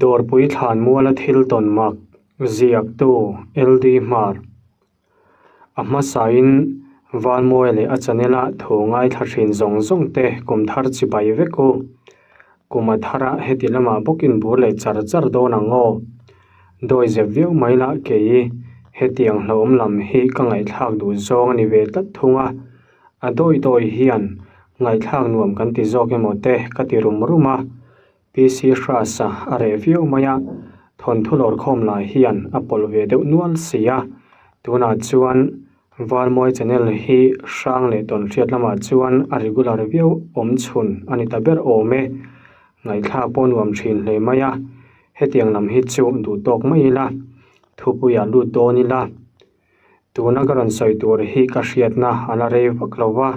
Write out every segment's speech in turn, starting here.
Dawrpui Thlanmuala thil tawn mak ziaktu LD Hmar a hmasain Valmawia leh a channel-a thu ngaithla thin zawng zawng te kum thar chibai vek u. Kum a thara heti lamah bawkin bur leh char char dawn ang aw. Dawi zep viau mai lah kei hetiang hlauhawm lam hi ka ngaihthlak duh zawng a ni ve tlat thung a. A dawi dawi hian ngaihthlak nuam kan ti zawk emaw te ka ti rum rum a. PC Hras-a a reh viau mai a, thawnthu lawrkhawm lai hian a pawlh ve deuh nual si a. Tunah chuan Valmawi channel hi hrang leh tawnhriat lamah chuan a regular viau awm chhun a ni ta ber awm e. Ngaihthlak pawh nuam thin hle mai a, hetiang lam hi chu duh tawk mai ila, thupuiah lut dawn ila. Tuna ka rawn sawi tur hi ka hriatna a la rei vak lo va,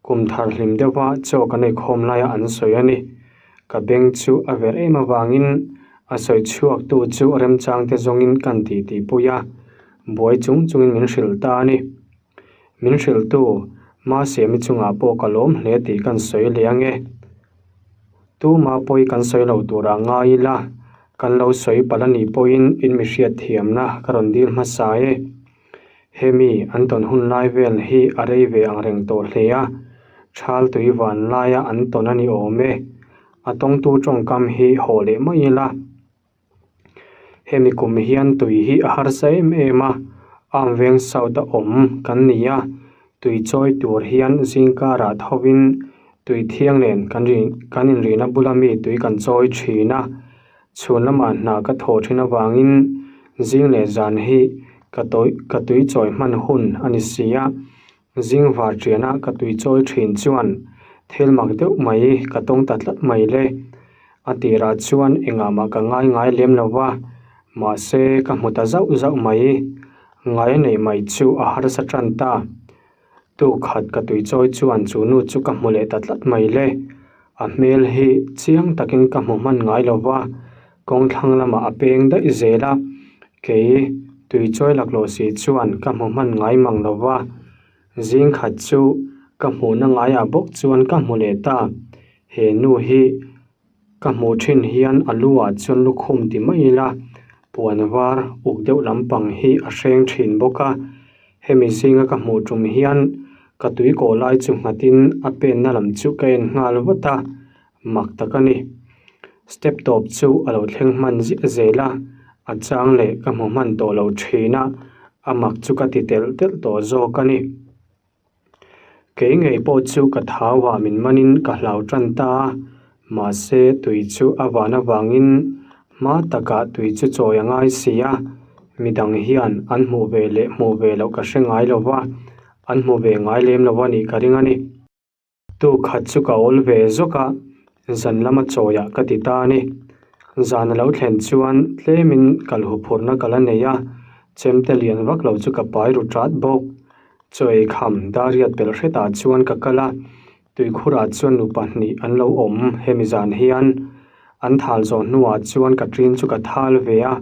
kum thar hlim deuha chaw kan eikhawm laia an sawi a ni. Ka beng chu a verh em avangin a sawi chhuaktu chu remchang te zawngin kan tih tihpui a, buai chung chungin min hrilh ta a ni. Min hrilhtu Masiami chungah pawh ka lawm hle tih kan sawi leh ange. Tuma pawi kan sawi lo turah ngai ila, kan lo sawi palh a nih pawhin in mi hriat thiamna ka rawn dil hmasa e. Hemi an tawn hun lai vel hi a rei ve ang reng tawh hle a, thal tui van laia an tawn a ni awm e. A tawngtu tawngkam hi haw leh mai ila. Hemi kum hian tui hi a harsa em em a, arm veng south a awm kan ni a, tui chawi tur hian zingkarah thovin tui thiang nen kan ri kan inrihna bula mi tui kan chawi thin a, chhun lamah hna ka thawh thin avangin zing leh zan hi ka tawi ka tui chawi hman hun a ni si a. Zing var ṭiana ka tui chawi ṭhin chuan thil mak deuh mai ka tawng ta tlat mai le. A tirah chuan engah mah ka ngai ngai lem lo va, mahse ka hmu ta zauh zauh mai. Ngai a neih mai chu a harsa ṭan ta. Tukhat ka tui chawi chuan chu nu chu ka hmu leh ta tlat mai le. A hmel hi chiang takin ka hmu hman ngai lo va, kawng thlang lamah a peng daih zel a, kei tui chawi laklawh si chuan ka hmu hman ngai mang lo va, zing khat chu ka hmuhna ngaiah bawk chuan ka hmu leh ta, he nu hi ka hmuh thin hian a lu ah chuan lukhum ti mai ila puan var uk deuh lampang hi a hreng thin bawk a, hemi zinga ka hmuh tum hian ka tui kawh lai chu nghatin a penna lam chu ka en nghal vat a. Mak tak a ni. Step tawp chu a lo thleng hman ziah zel a, a chang leh ka hmu hman tawh lo thin a, a mak chu ka ti telh telh tawh zawk a ni. Kei ngei pawh chu ka thau ah min manin ka hlau tan ta a, mahse tui chu a van avangin hma takah tui chu chawi a ngai si a, midang hian an hmuh ve leh hmuh ve loh ka hre ngai lo va, an hmu ve ngai lem lo a nih ka ring a ni. Tu khat chu ka awl ve zawk a, zan lama chawiah ka ti ta a ni. Zan a lo thlen chuan tlemin kal huphurhna ka la nei a, chemte lian vak lo chu ka pai ru tat bawk. Chaw ei kham Dariat pelh hretah chuan ka kal a, tuikhurah chuan nu pahnih an lo awm hemi zan hian. An thal zawh hnuah chuan ka ṭin chu ka thal ve a,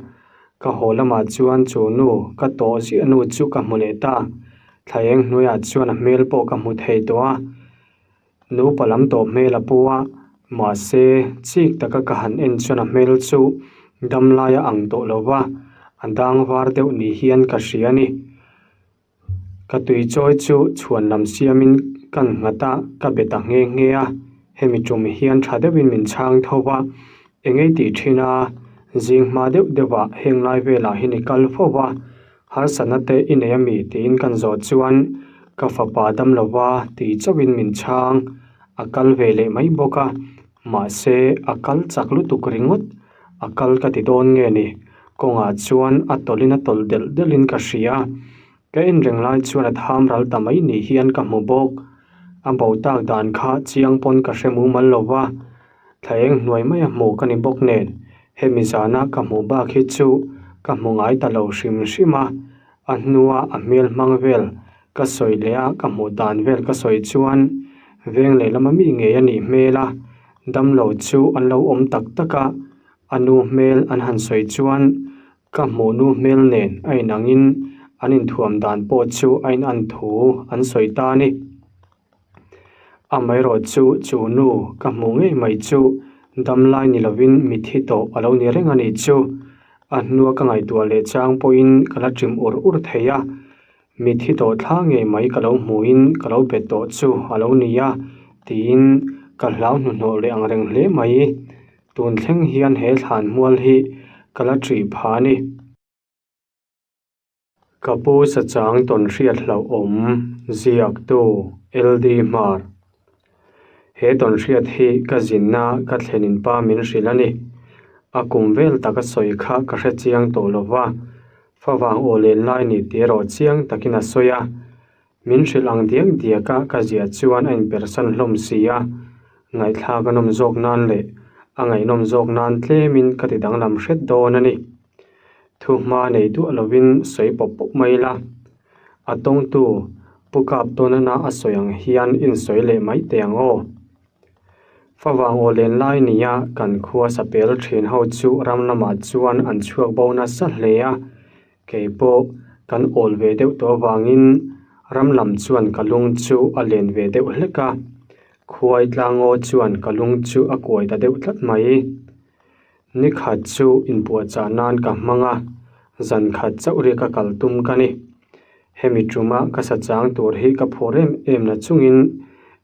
ka haw lamah chuan chu nu ka tawh ziah nu chu ka hmu leh ta. Thla eng hnuaiah chuan a hmel pawh ka hmu thei tawh a, nupa lam tawh hmel a pu a, mahse chik taka ka han en chuan a hmel chu dam lai a ang tawh lo va, a dang var deuh ni hian ka hria a ni. Ka tui chawi chu chhuan lam siamin ka nghat a, ka be ta nghe nghe a, hemi tum hian tha deuhin min chhang tho va, eng ei tih thin a, zing hma deuh deuhah heng lai velah hi ni kal fo va, Harsatna te i nei a mi tiin kan zawh chuan ka fapa dam lova tih chauhin min chhang a kal ve leh mai bawk a, mahse a kal chak lutuk ringawt a kal ka ti dawn nge ni kawngah chuan a tawlhin a tawlh delh delhin ka hria ka en reng lai chuan a tham ral ta mai ni hian ka hmu bawk a bo tak dan kha chiang pawn ka hre mumal lova Thla eng hnuai mai a hmuh ka ni bawk nen, hemi zana ka hmuh bak hi chu ka hmu ngai ta lo hrim hrim a, a hnua a hmel hmang vel ka sawi leh a ka hmuh dan vel ka sawi chuan veng lehlam a mi ngei a nih hmel a, damlo chu an lo awm tak tak a, a nu hmel an han sawi chuan ka hmuh nu hmel nen a inangin an inthuam dan pawh chu a inan thu an sawi ta a ni. Amaherawh chu chu nu ka hmuh ngei mai chu Damlai ni lovin mithi tawh a lo ni reng a nih chu. A hnua ka ngaihtuah leh chang pawhin ka la ṭim ur ur thei a. Mithi tawh thla ngei mai ka lo hmuhin ka lo bet tawh chu a lo ni a, tiin ka hlau hnuhnawh leh ang reng hle mai. Tun thleng hian he thlan hmual hi ka la ṭih phah a ni. Ka pu sachang tawn hriat hlauhawm ziaktu LD Hmar. He tawn hriat hi ka zinna ka thlenin pa min hrilh a ni. A kum vel taka sawi kha ka hre chiang tawh lo va, favang aw len lai ni tih erawh chiang takin a sawi a. Min hrilh ang diak diak a ka ziah chuan a inpersan hlawm si a, ngaihthlak a nawm zawk nan leh a ngaihnawm zawk nan tlemin ka ti danglam hret dawn a ni. Thu hma nei duah lovin sawi pawp pawp mai la. A tawngtu Pu Kap Tawnana a sawi ang hian insawi leh mai teh ang aw. Favang aw len lai nia kan khua sapel thin ho chu ram lamah chuan an chhuak bo nasa hle a, kei pawh kan awl ve deuh tawh avangin ram lam chuan ka lung chu a len ve deuh hlek a, khuai tlangaw chuan ka lung chu a kuai ta deuh tlat mai. Ni khat chu inpuahchah nan ka hmang a, zan khat chauh riak a kal tum ka ni. Hemi tuma ka sa chang tur hi ka phur em em na chungin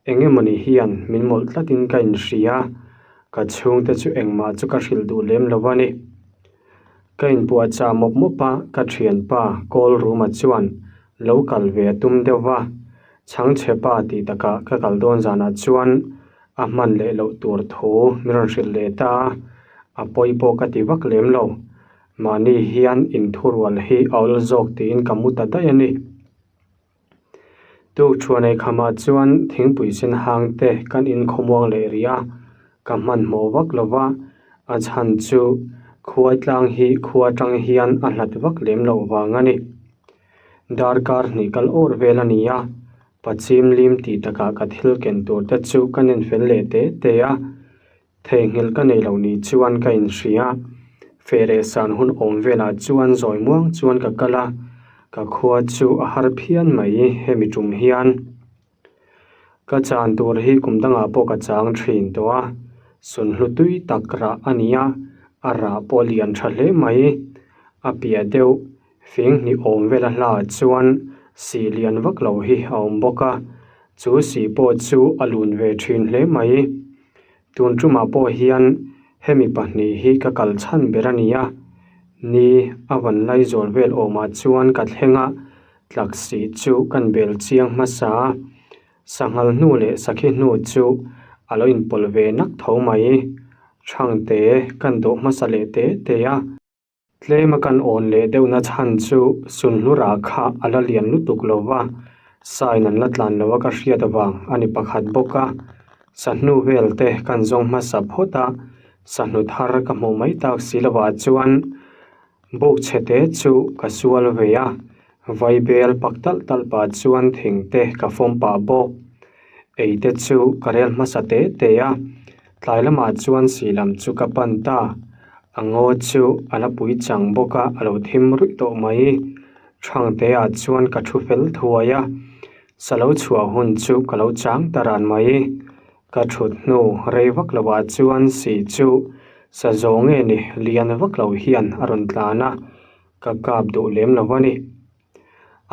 eng emawni hian min mawlh tlatin ka inhria a, ka chhungte chu engmah chu ka hrilh duh lem lo a ni. Ka inpuahchah mawp mawp a, ka thianpa call room-a chuan lo kal ve a tum deuh va, chhangchhe pa tih takah ka kal dawn zanah chuan A hman leh loh tur thu min rawn hrilh leh ta a, a pawi pawh ka ti vak lem lo. Mahni hian inthurual hi a awl zawk tiin ka mu ta daih a ni. Tuk thuan ei khamah chuan thingpui sen hang te kan inkhawmuang leh rih a, ka hmanhmawh vak lo va, a chhan chu khuai tlang hi khua atang hian a hlat vak lem loh vang a ni. Darkar hnih kal awr vel a ni a, Pachim lim tih takah ka thil ken tur te chu ka nen fel leh te te a, theihnghilh ka nei lo ni chuan ka inhria. Fehreh san hun awm velah chuan zawi muang chuan ka kal a, ka khua chu a har phian mai hemi tum hian. Ka chan tur hi kum dangah pawh ka chang thin tawh a, sunhlu tui tak rah a ni a, a rah pawh lian tha hle mai. A piah deuh Fing hnih awm vela hlaah chuan sih lian vak lo hi a awm bawk a, chu sih pawh chu a lun ve thin hle mai. Tun tumah pawh hian hemi pahnih hi ka kal chhan ber a ni a, ni a van lai zawl vel awmah chuan ka thleng a, tlak sih chu kan bel chiang hmasa a, sanghal hnu leh sakhi hnu chu a lo inpawlh ve nak tho mai. Chhangte kan dawh hmasa leh te te a. Tlema kan awn leh deuhna chhan chu Sunhlura kha a la lian lutuk lo va, sign an la tlan lo a ka hriat avang a ni pakhat bawk a. Sahnu vel te kan zawng hmasa phawt a, sahnu thar ka hmuh mai tak si lovah chuan buk chhe te chu ka sual ve a, vaibel pak talh talh pah chuan thing te ka fawm pah bawk. Ei te chu ka rel hmasa te te a, tlai lamah chuan sih lam chu ka pan ta. A ngaw chu a la pui chang bawk a, a lo thim ruih tawh mai. Thangte ah chuan ka thu fel thuai a, sa lo chhuah hun chu ka lo chang ta ran mai. Ka thut hnu rei vak lo ah chuan sih chu sa zawng nge ni lian vak lo hian a rawn tlan a, ka kap duh lem lo a ni.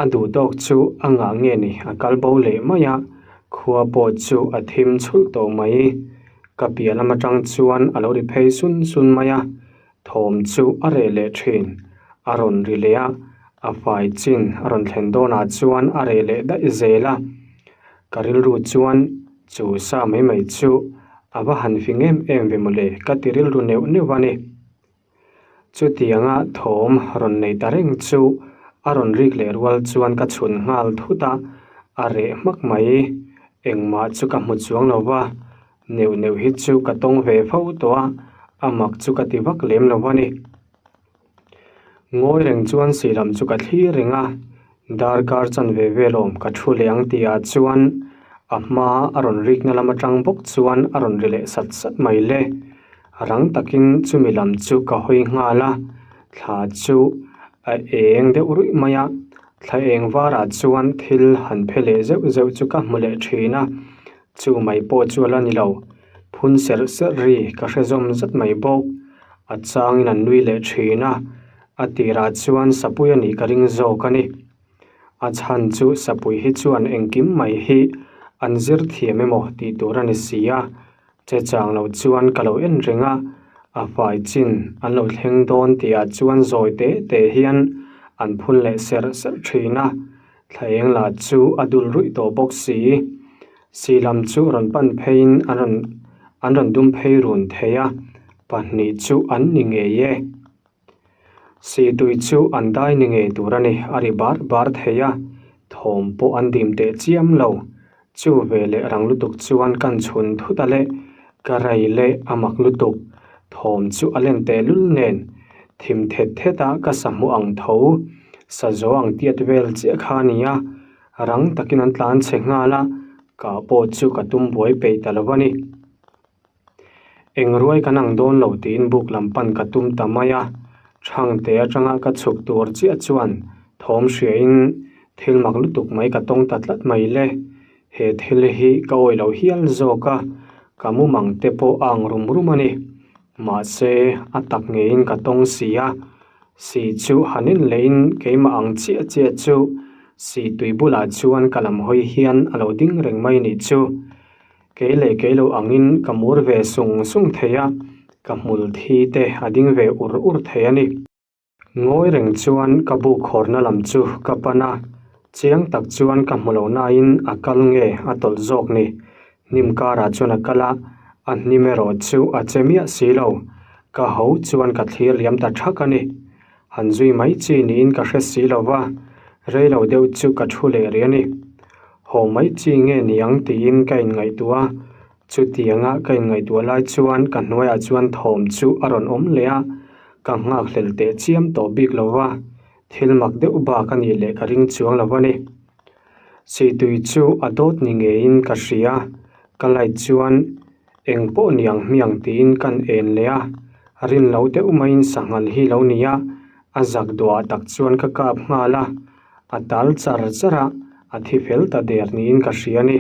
A duh tawk chu a ngah nge ni a kal bo leh mai a, khua pawh chu a thim chhulh tawh mai. Ka piah lam atang chuan a lo ri phei sun sun mai a, thawm chu a reh leh thin. A rawn ri leh a, a fai chin a rawn thlen dawnah chuan a reh leh daih zel a. Ka rilru chuan chu sa mai mai chu a va han fing em em ve mawle ka ti rilru neuh neuh a ni. Chutianga thawm rawn nei ta reng chu a rawn rik leh rual chuan ka chhun nghal thut a, a reh hmak mai. Engmah chu ka hmu chuang lo va, neuh neuh hi chu ka tawng ve fo tawh a, a mak chu ka ti vak lem lo a ni. Ngawi reng chuan sihlam chu ka thlir reng a, Darkar chanve vel awm ka thu leh ang tih ah chuan a hma a rawn rikna lam atang bawk chuan a rawn ri leh sat sat mai le. Rang takin chumi lam chu ka hawi nghal a, thla chu a eng deuh ruih mai a, thla eng varah chuan thil han phe leh zeuh zeuh chu ka hmu leh thin a, chu mai pawh chu a la ni lo. Phun serh serh ri ka hre zawm zat mai bawk. A changin an nui leh thin a, a tirah chuan sapui a nih ka ring zawk a ni. A chhan chu sapui hi chuan engkim mai hi an zir thiam emaw tih tur a ni si a, che chang lo chuan ka lo en reng a, a fai chin an lo thleng dawn tihah chuan zawi te te hian an phun leh serh serh thin a, thla eng lah chu a dul ruih tawh bawk si. Si lam chu rawn pan pheiin an rawn an rawn dum phei run thei a, pahnih chu an ni ngei e. Sihtui chu an dai ni ngei tur a ni, a ri bar bar thei a, thawm pawh an dim teh chiam lo. Chu ve leh rang lutuk chuan kan chhun thut a leh, ka rei leh a mak lutuk. Thawm chu a len teh lul nen, thim thet thet a ka sa hmuh ang tho, sa zo ang tiat vel chiah kha a ni a, rang takin an tlan chhe nghal a, kah pawh chu ka tum buai peih ta lo a ni. Eng ruai kan ang dawn lo tiin buk lam pan ka tum ta mai a, Thangte atanga ka chhuk tur chiah chuan thawm hriain thil mak lutuk mai ka tawng ta tlat mai le. He thil hi ka awih lo hial zawk a, ka mumang te pawh a ang rum rum a ni. Mahse, a tak ngeiin ka tawng si a, si chu han en lehin keimah ang chiah chiah chu si tui bulah chuan ka lam hawi hian a lo ding reng mai nih chu. Kei leh kei lo angin ka mur ve sung sung thei a, ka hmul thi te a ding ve ur ur thei a ni. Ngawi reng chuan ka buk khawrna lam chu ka pan a, chiang tak chuan ka hmu lo nain a kal nge a tawlh zawk ni. Hnim karah chuan a kal a, a hnim erawh chu a che miah si lo. Ka ho chuan ka thlir liam ta thak a ni. Han zui mai chi niin ka hre si lo va, rei lo deuh chu ka thu leh rih a ni. Haw mai chi nge ni ang tiin ka inngaihtuah a, chutianga ka inngaihtuah lai chuan ka hnuaiah chuan thawm chu a rawn awm leh a, ka nghakhlel teh chiam tawh bik lo va, thil mak deuh bak a nih leh ka ring chuang lo a ni. Sihtui chu a dawt ni ngeiin ka hria, ka light chuan Eng pawh ni ang hmiang tiin kan en leh a, rin lo deuh maiin sanghal hi lo ni a, a zak duah tak chuan ka kap nghal a, a tal char char a, a thi fel ta der niin ka hria a ni.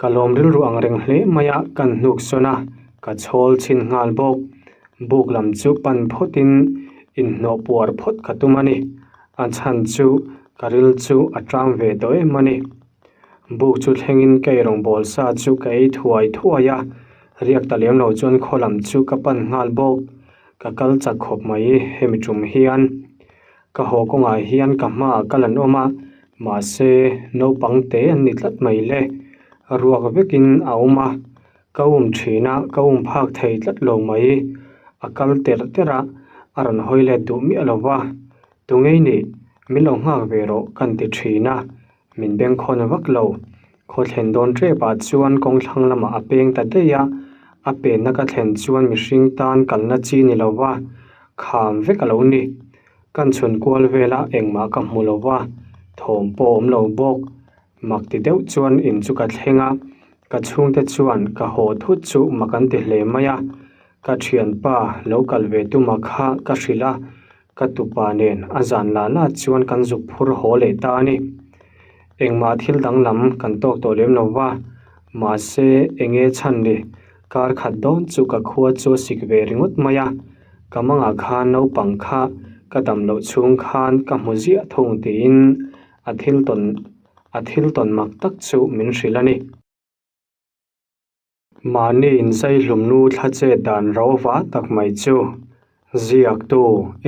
Ka lawm rilru ang reng hle mai a, kan hnuk sawn a, ka chhawl chhin nghal bawk. Buk lam chu pan phawtin inhnawh puar phawt ka tum a ni, a chhan chu ka ril chu a tang ve tawh em a ni. Buk chu thlengin ka eirawng bawl sa chu ka ei thuai thuai a, riak ta lem lo chuan khaw lam chu ka pan nghal bawk. Ka kal chak khawp mai hemi tum hian. Ka haw kawngah hian ka hmaah kal an awm a, mahse naupang te an ni tlat mai le. Ruak vekin a awm a, ka um thin a, ka um phak thei tlat lo mai. A kal terh terh a, a rawn hawi let duh miah lo va. Tungei nih, min lo nghak ve rawh kan ti thin a. Min bengkhawn vak lo. Khaw thlen dawn tep ah chuan kawng thlang lamah a peng ta daih a, a penna ka thlen chuan mihring tan kalna chi ni lo va, kham vek a lo ni. Kan chhun kual vela engmah ka hmu lo va, thawm pawh a awm lo bawk. Mak ti deuh chuan in chu ka thleng a, ka chhungte chuan ka haw thut chu mak an ti hle mai a. Ka thianpa lo kal ve tuma kha ka hrilh a, Ka tupa nen a zan lah lah chuan kan zuk phur haw leh ta a ni. Engmah thil danglam kan tawk tawh lem lo va, mahse enge chhan ni, kar khat dawn chu ka khua chu a sik ve ringawt mai a, ka mangah khan naupang kha ka dam loh chhung khan ka hmu ziah thung tiin a thil tawn a thil tawn mak tak chu min hrilh a ni. Mahni inzaihlum nu thla chet dan ro va tak mai chu ziaktu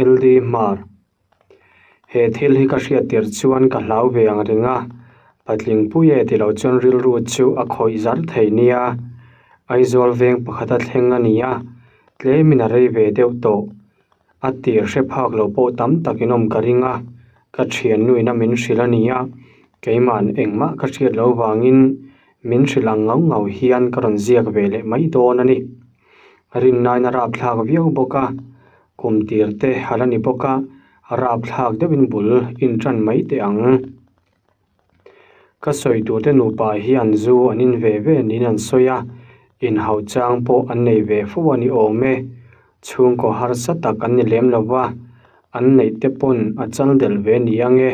LD Hmar. He thil hi ka hriat tir chuan ka hlau ve ang reng a, patling pui e ti lo chuan rilru chu a khawih zar thei nia. Aizawl veng pakhata thleng a ni a, tlemin a rei ve deuh tawh. A tir hre phak lo pawh tam tak in awm ka ring a, ka thiannuin a min hrilh a ni a, keima'n engmah ka hriat loh vangin min hrilh ang ngau ngau hian ka rawn ziak ve leh mai dawn a ni. Rinnain a rapthlak viau bawk a, kum tir te a la ni bawk a, rapthlak deuhin bul inṭan mai teh ang. Ka sawi turte nupa hian zu an in ve ve niin an sawi a, inhauh chang pawh an nei ve fo a ni awm e. Chhungkaw harsa tak an ni lem lo va, an neih te pawn a chal del ve ni ang e.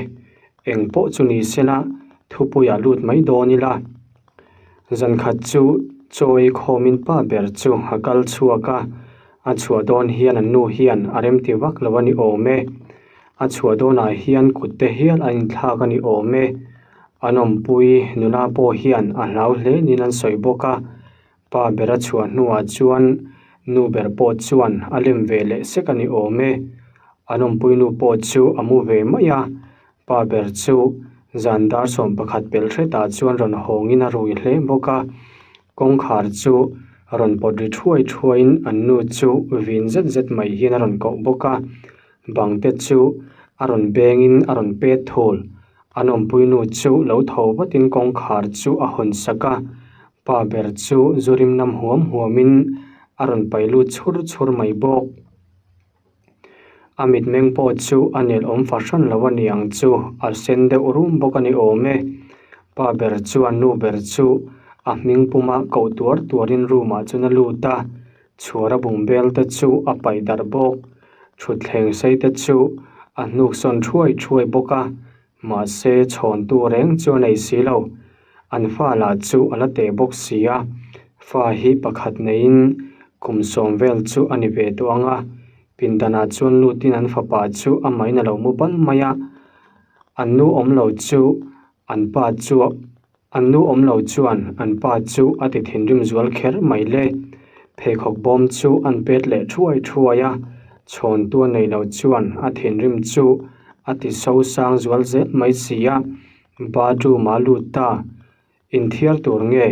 Eng pawh chu ni sela thupuiah lut mai dawn ila. Zan khat chu. Chaw ei khawmin pa ber chu a kal chhuak a, a chhuah dawn hian an nu hian a remti vak lo a ni awm e. A chhuah dawnah hian kut te hial a inthlak a ni awm e. An awmpui nula pawh hian a hlau hle niin an sawi bawk a. Pa ber a chhuah hnuah chuan nu ber pawh chuan a lem ve leh sek a ni awm e. An awmpui nu pawh chu a mu ve mai a. Pa ber chu zan dar 11 pel hretah chuan rawn hawngin a rui hle bawk a. Kawngkhar chu rawn pawt ri thuai thuaiin an nu chu vin zet zet mai hian a rawn koh bawk a. Bang te chu a rawn bengin a rawn pet thul. An awmpui nu chu lo tho vatin kawngkhar chu a hawn sak a. Pa ber chu zu rim nam huam huamin a rawn pai lut chhur chhur mai bawk. A mitmeng pawh chu a nelawm fahran lo a ni ang chu, a sen deuh rum bawk a ni awm e. Pa ber chuan nu ber chu a hming puma koh tuar tuarin room ah chuan a lut a, chhuar a bung bel te chu a paih darh bawk. Thutthleng sei te chu a hnuk sawn thuai thuai bawk a, Mahse, chhawntu reng chu a nei si lo. An fa lah chu a la teh bawk si a, fa hi pakhat neiin kum sawm vel chu a ni ve tawh ang a. Pindanah chuan lutin an fapa chu amahin a lo mu bal mai a, an nu awm lo chu an pa chu An nu awm lo chuan an pa chu a ti thinrim zual kher mai le. Pheikhawk bawm chu an pet leh thuai thuai a, chhawntu a nei lo chuan a thinrim chu a ti so sang zual zel mai si a. Bathroom a lut ta. Inthiar tur nge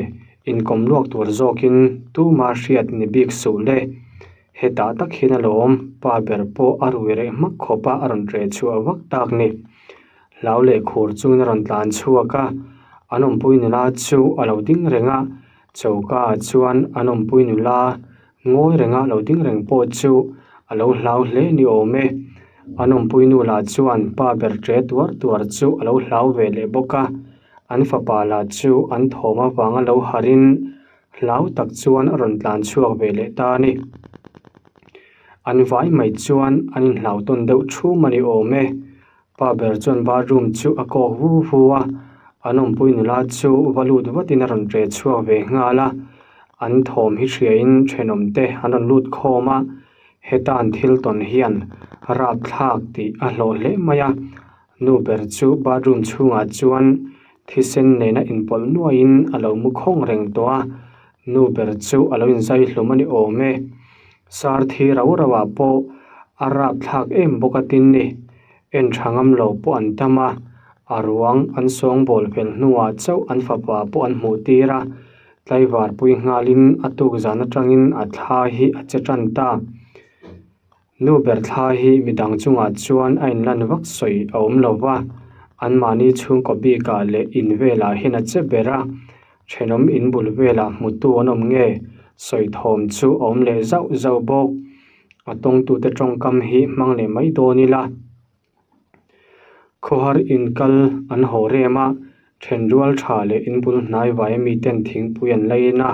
inkawm luak tur zawkin tuma hriat ni bik suh le. Hetah tak hian alawm pa ber pawh a rui reh hmak khawp a a rawn reh chhuah vak tak ni. Hlau leh khur chungin a rawn tlan chhuak a, an awmpui nula chu a lo ding reng a, choka ah chuan an awmpui nula ngawi renga lo ding reng pawh chu a lo hlau hle ni awm e. An awmpui nu lah chuan pa ber ṭe tuar tuar chu a lo hlau ve leh bawk a, an fapa lah chu an thawm avanga lo harhin hlau tak chuan a rawn tlan chhuak ve leh ta a ni. An vai mai chuan an inhlau tawn deuh ṭhum a ni awm e. Pa ber chuan bathroom chu a kawk vu vu a, an awmpui nula chu va lut vatin a rawn ṭe chhuak ve nghal a, an thawm hi hriain thenawm te an rawn lut khawm a, heta an thil tawn hian rapthlak tih a hlawh hle mai a, nu ber chu bathroom chhungah chuan thisen nena inpawlh nuaiin a lo mu khawng reng tawh a, nu ber chu a lo inzai hlum a ni awm e. Sar thi rau rau ah pawh a rapthlak em bawk a tin ni. En tha ngam lo pawh an tam a, a ruang an sawngbawl fel hnuah chauh an fapa pawh an hmuh tir a, tlaivar pui nghalin a tuk zan atangin a thla hi a che tan ta. Nu ber thla hi midang chungah chuan a inlan vak sawi a awm lo va, anmahni chhungkaw bikah leh in velah hian a che ber a, Thenawm in bul velah hmutu an awm nge? Sawi thawm chu a awm leh zauh zauh bawk. A tawngtute tawngkam hi hmang leh mai dawn ila. Khawhar in kal an haw rem a, thenrual tha leh in bul hnai vai miten thingpui an la in a.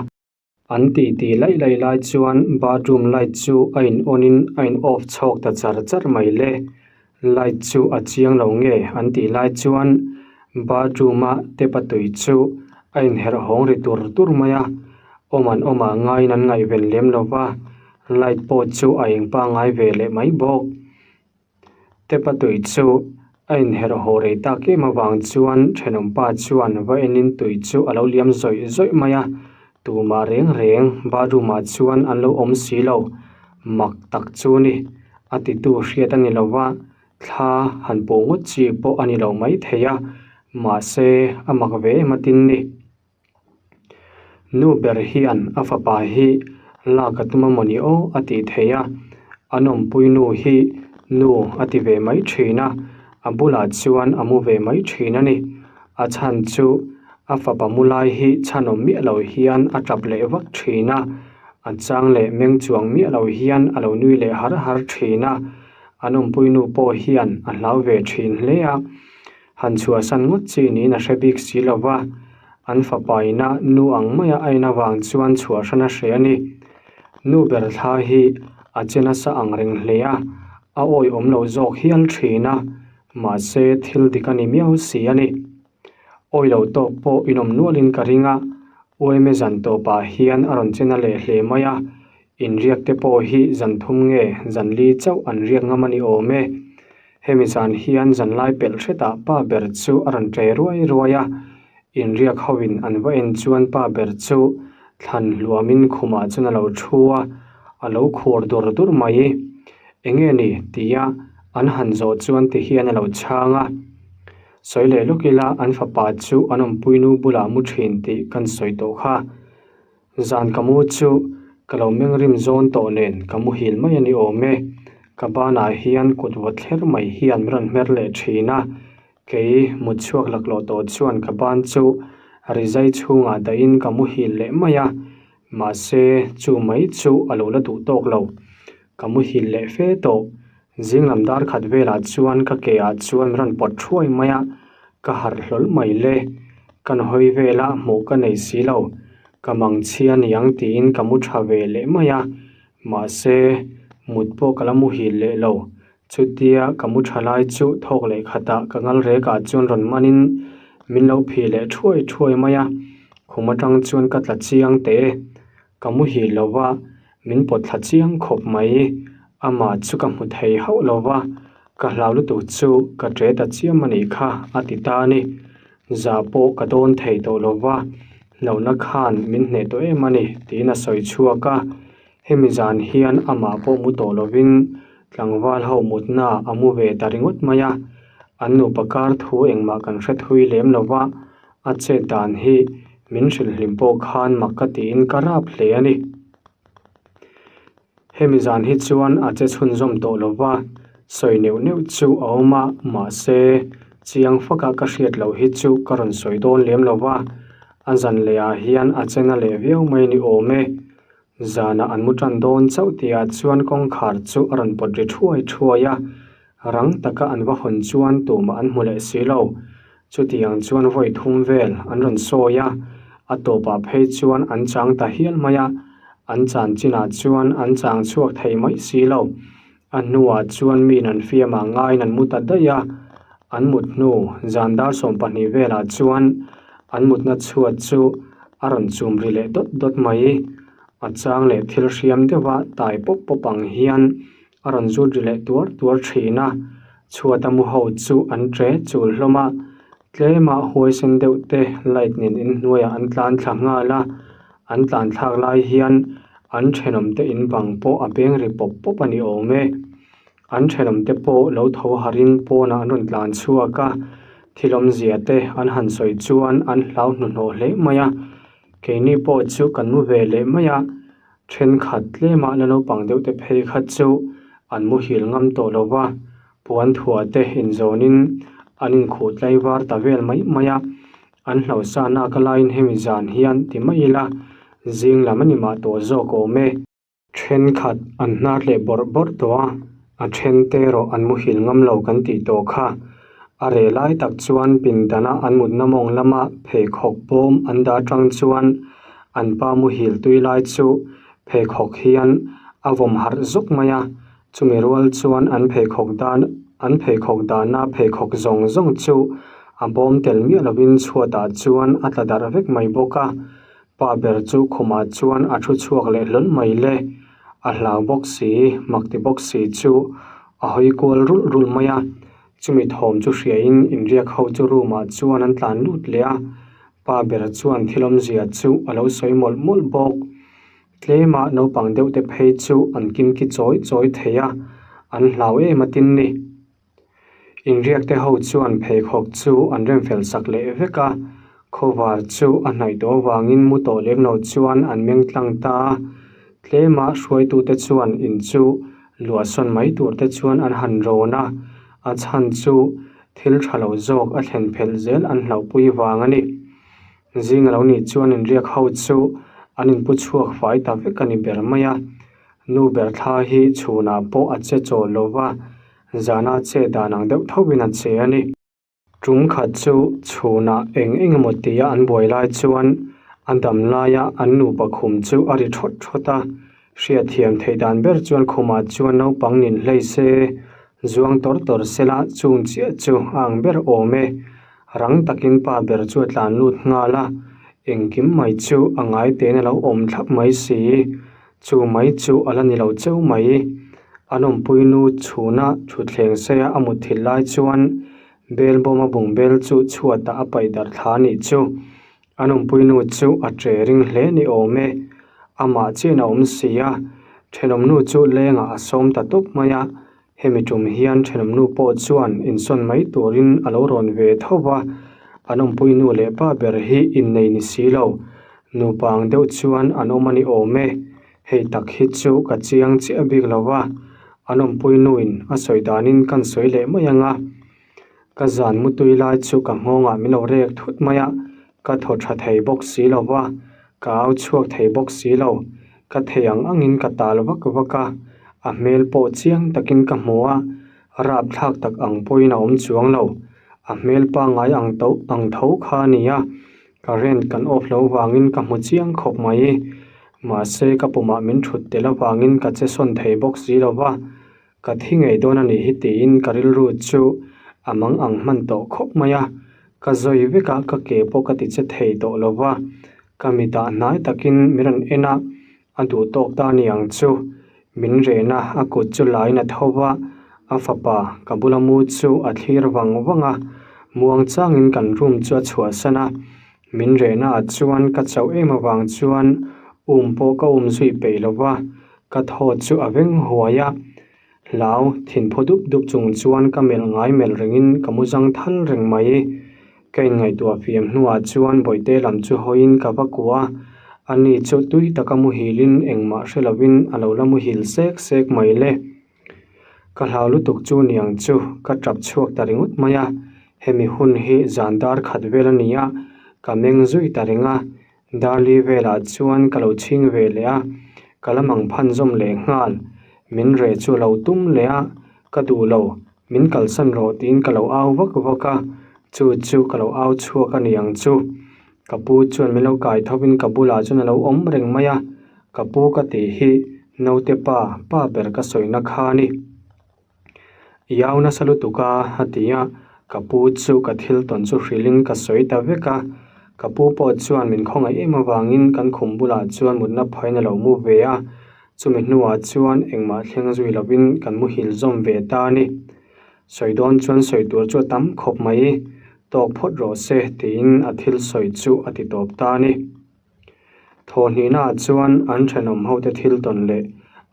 An tih tih laih laih lai chuan bathroom light chu a in on in a in off chhawk ta char char mai le. Light chu a chiang lo nge an tih lai chuan bathroom a tap a tui chu a inherh hawng ri tur tur mai a, awm an awm ah ngaiin an ngaihven lem lo va, light pawh chu a eng pangngai ve leh mai bawk. Tap a tui chu a inherh haw rei tak em avang chuan thenawmpa chuan va enin tui chu a lo liam zawih zawih mai a, tumah reng reng bathroom ah chuan an lo awm si lo, mak tak chu ni. A titu hriat a ni lo va, thla han pawh ngawt chi pawh a ni lo mai thei a, mahse a mak ve em a tin ni. Nu ber hian a fapa hi lak a tum a mawni aw a tih thei a, an awmpui nu hi nu a ti ve mai thin a, a bulah chuan a mu ve mai thin a ni. A chhan chu a fapa mu lai hi chhanawm miah lo hian a tap leh vak thin a, a chang leh meng chuang miah lo hian a lo nui leh har har thin a, an awmpui nu pawh hian a hlau ve thin hle a. Han chhuahsan ngawt chi niin a hre bik si lo va, an fapa ina nu ang maia a en avang chuan chhuahhran a hre a ni. Nu ber thla hi a che nasa ang reng hle a, a awihawm lo zawk hial thin a, mahse thil dik a ni miau si a ni. Awi lo tawk pawh inawm nualin ka ring a. Uaime zan tawpah hian a rawn che na leh hle mai a, inriak te pawh hi zan thum nge zan li chauh an riak ngam a ni awm e. Hemi zan hian zan lai pelh hretah pa ber chu a rawn ṭe ruai ruai a, inriak hoin an va en chuan pa ber chu thlan hluamin khumah chuan a lo thu a, a lo khur dur dur mai. Enge ni? tia an han zawh chuan ti hian a lo chhang a. Sawi leh lawk ila an fapa chu an awmpuinu bulah mu thin tih kan sawi tawh kha. Zan ka mu chu ka lo meng rim zawn tawh nen ka muhil mai a ni awm e. Ka banah hian kut vawt thler mai hian min rawn hmer leh thin a, kei mut chhuak laklawh tawh chuan ka ban chu rizai chhungah dahin ka muhil leh mai a, mahse chu mai chu a lo la duh tawk lo. Ka muhil leh fe tawh. Zing lam dar khat velah chuan ka ke ah chuan rawn pawt thuai mai a, ka harh hlawl mai le. Kan hawi vela hmuh ka nei si lo, ka mang chhia niang tiin ka mu tha ve leh mai a, mahse mut pawh ka la muhil leh lo. Chutia ka mu tha lai chu thawk leh khatah ka ngal rek ah chuan rawn manin min lo phih leh thuai thuai mai a, khum atang chuan ka tla chiang teh e. Ka muhil lo va, min pawt thla chiang khawp mai. Amah chu ka hmu thei hauh lo va, ka hlau lutuk chu ka ṭe ta chiam a nih kha, a ti ta a ni. Zah pawh ka dawn thei tawh lo va, hlauhna khan min hneh tawh em a ni, tiin a sawi chhuak a. Hemi zan hian amah pawh mu tawh lovin tlangval ho mutna a mu ve ta ringawt mai a. An nupa kar thu engmah kan hre thui lem lo va, A chet dan hi min hrilh hlim pawh khan mak ka tiin ka rap hle a ni. Hemi zan hi chuan a che chhunzawm tawh lo va, sawi neuh neuh chu a awm a, mahse chiang faka ka hriat loh hi chu ka rawn sawi dawn lem lo va, a zan leh ah hian a che na leh viau mai ni awm e. Zanah an mu tan dawn chauh tihah chuan kawngkhar chu a rawn pawt ri thuai thuai a, rang taka an va hawn chuan tumah an hmu leh si lo. Chutiang chuan vawi thum vel an rawn sawi a, a tawpah phei chuan an chang ta hial mai a, an chan chinah chuan an chang chhuak thei mai si lo. A hnuah chuan miin an fiamah ngaiin an mu ta daih a, an mut hnu zan dar 12 velah chuan an mutna chhuat chu a rawn chum ri leh dawt dawt mai. A chang leh thil hriam deuha tai pawp pawp ang hian a rawn zut ri leh tuar tuar thin a, chhuata mu ho chu an ṭe chul hlawm a, tlema huaisen deuh te light nen inhnuaiah an tlan thla nghal a, an tlan thlak lai hian an thenawm te in bang pawh a beng ri pawp pawp a ni awm e. An thenawm te pawh lo tho harin pawnah an rawn tlan chhuak a, thil awmzia te an han sawi chuan an hlau hnuhnawh hle mai a, keini pawh chu kan mu ve leh mai a, thenkhat tlemah la naupang deuh te phei kha chu an muhil ngam tawh lo va, puan thuah te inzawnin an inkhuh tlaivar ta vel mai mai a. An hlauhsa nak a laiin hemi zan hian ti mai ila zing lam a ni mah tawh zawk awm e. Thenkhat an hnar leh bawrh bawrh tawh a, a then te erawh an muhil ngam lo kan tih tawh kha. A reh lai tak chuan pindana an mutna mawng lama pheikhawk bawm an dah atang chuan an pa muhil tui lai chu pheikhawk hian a vawm harh zuk mai a, Chumi rual chuan an pheikhawk dan an pheikhawk dahna pheikhawk zawng zawng chu a bawm tel miah lovin chhuatah chuan a tla darh vek mai bawk a. Pa ber chu khumah chuan a thu chhuak leh hlawl mai le. A hlau bawk si, mak ti bawk si chu a hawi kual rulh rulh mai a. Chumi thawm chu hriain inriak ho chu room ah chuan an tlan lut leh a. Pa ber chuan thil awmzia chu a lo sawi mawlh mawlh bawk. Tlema naupang deuh te phei chu an kimki chawi chawi thei a, an hlau em a tin ni. Inriak te ho chuan pheikhawk chu an rem fel sak leh vek a, khawvar chu a hnaih tawh avangin mu tawh lem lo chuan an meng tlang ta a. Tlema hruaitute chuan in chu luahsawn mai tur te chuan an han rawn a, a chhan chu thil tha lo zawk a thlen phelh zel an hlauhpui vang a ni. Zing a lo nih chuan inriak ho chu an inpu chhuak fai ta vek a ni ber mai a. Nu ber thla hi chhunah pawh a che chawl lo va, zana che dan ang deuh thovin a che a ni. Tum khat chu chhunah eng eng emaw tia an buai lai chuan a dam laia an nupa khum chu a ri thawt thawt a. Hriatthiam theih dan ber chuan khumah chuan naupang nin hlei se, zuang tawr tawr sela chung chiah chu a ang ber awm e. Rang takin pa ber chu a tlan lut nghal a. Engkim mai chu a ngai te'n a lo awm thlap mai si. Chu mai chu a la ni lo cheu mai. An awmpui nu chhuna thutthleng seia a mutthilh lai chuan bel bawma bungbel chu chhuatah a paih darh thla a nih chu. An awmpui nu chu a che ring hle ni awm e. Amah chian a awm si a, thenawm nu chu lengah a sawm ta tawp mai a. Hemi tum hian thenawm nu pawh chuan insawn mai turin a lo rawn ve tho va, an awmpui nu leh pa ber hi innei ni si lo. Nupa ang deuh chuan an awm a ni awm e. Hei tak hi chu ka chiang chiah bik lo va, an awmpui nuin a sawi danin kan sawi leh mai ang a. Ka zan mutui lai chu ka nghawngah min lo rek thut mai a, ka thaw tha thei bawk si lo va, ka au chhuak thei bawk si lo. Ka thei ang angin ka tal vak vak a, a hmel pawh chiang takin ka hmu a, rapthlak tak ang pawhin a awm chuang lo. A hmel pangngai ang to ang tho kha a ni a, current kan off lo vangin ka hmu chiang khawp mai. Mahse ka pumah min thut tel avangin ka che sawn thei bawk si lo va, Ka thi ngei dawn a nih hi tiin ka rilru chu a mang ang hman tawh khawp mai a, ka zawi vek a, ka ke pawh ka ti che thei tawh lo va, ka mitah hnai takin min rawn en a, a duh tawk ta a ni ang chu. Min ren a, a kut chu lain a tho va, a fapa ka bula mu chu a thlir vang vang a, muang changin kan room chu a chhuahsan a, min rehna ah chuan ka chauh em avang chuan um pawh ka um zui peih lo va, Ka thaw chu a veng huai a, hlau thinphu dup dup chung chuan ka melh ngai melh rengin ka mu zang thal reng mai. Ka inngaihtuah fiam hnuah chuan bawihte lam chu hawiin ka va kuah a, ani chu tui taka muhilin engmah hre lovin a lo la muhil sek sek mai le. Ka hlau lutuk chu niang chu ka tap chhuak ta ringawt mai a, hemi hun hi zan dar khat vel a ni a, ka meng zui ta reng a, Darli velah chuan ka lo chhing ve leh a, ka la mang phan zawm leh nghal. Min reh chu lo tum leh a, ka duh lo, min kalsan rawh tiin ka lo au vak vak a, chu chu ka lo au chhuak a ni ang chu. Ka pu chuan min lo kai thovin ka bulah chuan a lo awm reng mai a, ka pu ka tih hi naute pa, pa ber ka sawina kha a ni. I au nasa lutuk a, a ti a, ka pu chu ka thil tawn chu hrilhin ka sawi ta vek a, ka pu pawh chuan min khawngaih em avangin kan khum bulah chuan mutna phain a lo mu ve a, chumi hnuah chuan engmah thleng zui lovin kan muhil zawm ve ta a ni. Sawi dawn chuan sawi tur chu a tam khawp mai, tawk phawt rawh se tiin a thil sawi chu a ti tawp ta a ni. Thawhhnihnaah chuan an thenawm hote thil tawn leh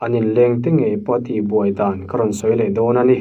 an inleng te ngei pawh a tihbuai dan ka rawn sawi leh dawn a ni.